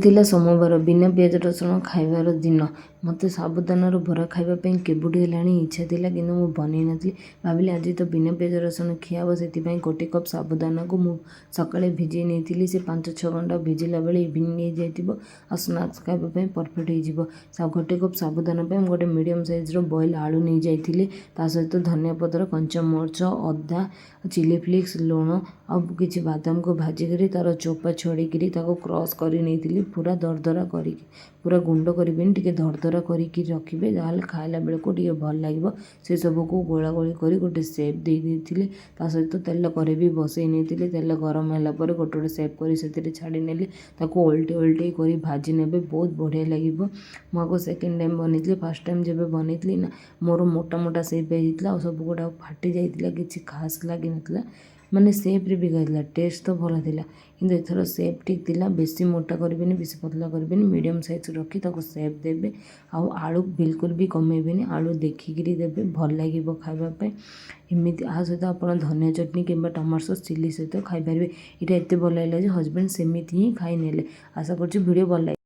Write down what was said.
ଥିଲା ସୋମବାର, ବିନା ପିଆଜ ରସୁଣ ଖାଇବାର ଦିନ। ମୋତେ ସାବୁଦାନାର ବରା ଖାଇବା ପାଇଁ କେବେଠୁ ହେଲାଣି ଇଚ୍ଛା ଥିଲା, କିନ୍ତୁ ମୁଁ ବନେଇ ନଥିଲି। ଭାବିଲି ଆଜି ତ ବିନା ପିଆଜ ରସୁଣ ଖିଆ ହେବ, ସେଥିପାଇଁ ଗୋଟେ କପ୍ ସାବୁଦାନାକୁ ମୁଁ ସକାଳେ ଭିଜେଇ ନେଇଥିଲି। ସେ 5-6 ଘଣ୍ଟା ଭିଜିଲା ବେଳେ ଇଭିନିଂ ହେଇଯାଇଥିବ ଆଉ ସ୍ନାକ୍ସ ଖାଇବା ପାଇଁ ପରଫେକ୍ଟ ହେଇଯିବ। ଗୋଟେ କପ୍ ସାବୁଦାନା ପାଇଁ ମୁଁ ଗୋଟେ ମିଡ଼ିୟମ୍ ସାଇଜ୍ର ବଏଲ୍ ଆଳୁ ନେଇଯାଇଥିଲି। ତା ସହିତ ଧନିଆ ପତ୍ର, କଞ୍ଚାମରିଚ, ଅଦା, ଚିଲି ଫ୍ଲେକ୍ସ, ଲୁଣ ଆଉ କିଛି ବାଦାମକୁ ଭାଜିକରି ତା'ର ଚୋପା ଛଡ଼େଇକିରି ତାକୁ କ୍ରସ୍ କରି ନେଇଥିଲି ପୁରା ଦରଦରା କରିକି। ପୁରା ଗୁଣ୍ଡ କରିବେନି, ଟିକେ ଦରଦରା କରିକି ରଖିବେ, ତାହେଲେ ଖାଇଲା ବେଳକୁ ଟିକେ ଭଲ ଲାଗିବ। ସେସବୁକୁ ଗୋଳା ଗୋଳି କରି ଗୋଟେ ସେପ୍ ଦେଇ ଦେଇଥିଲି। ତା ସହିତ ତେଲ କରେଇ ବି ବସେଇ ନେଇଥିଲି। ତେଲ ଗରମ ହେଲା ପରେ ଗୋଟେ ଗୋଟେ ସେପ୍ କରି ସେଥିରେ ଛାଡ଼ି ନେଲି। ତାକୁ ଓଲଟେଇ ଓଲଟେଇ କରି ଭାଜି ନେବେ, ବହୁତ ବଢ଼ିଆ ଲାଗିବ। ମୁଁ ଆକୁ ସେକେଣ୍ଡ ଟାଇମ୍ ବନେଇଥିଲି। ଫାର୍ଷ୍ଟ ଟାଇମ୍ ଯେବେ ବନେଇଥିଲି ନା, ମୋର ମୋଟା ମୋଟା ସେପ୍ ହେଇଯାଇଥିଲା ଆଉ ସବୁ ଗୁଡ଼ାକ ଫାଟି ଯାଇଥିଲା। କିଛି ଖାସ୍ ଲାଗିନଥିଲା, ମାନେ ସେପ୍‌ରେ ବିଗାଡ଼ିଥିଲା, ଟେଷ୍ଟ ତ ଭଲ ଥିଲା। କିନ୍ତୁ ଏଥର ସେପ୍ ଠିକ୍ ଥିଲା। ବେଶୀ ମୋଟା କରିବେନି, ବେଶୀ ପତଳା କରିବେନି, ମିଡ଼ିୟମ୍ ସାଇଜ୍ ରଖି ତାକୁ ସେପ୍ ଦେବେ। ଆଉ ଆଳୁ ବିଲକୁଲ ବି କମେଇବେନି, ଆଳୁ ଦେଖିକିରି ଦେବେ, ଭଲ ଲାଗିବ ଖାଇବା ପାଇଁ। ଏମିତି ଆ ସହିତ ଆପଣ ଧନିଆ ଚଟଣି କିମ୍ବା ଟମାଟୋ ସସ୍, ଚିଲି ସହିତ ଖାଇପାରିବେ। ଏଇଟା ଏତେ ଭଲ ଲାଗିଲା ଯେ ହଜବେଣ୍ଡ ସେମିତି ହିଁ ଖାଇନେଲେ। ଆଶା କରୁଛି ଭିଡ଼ିଓ ଭଲ ଲାଗିବ।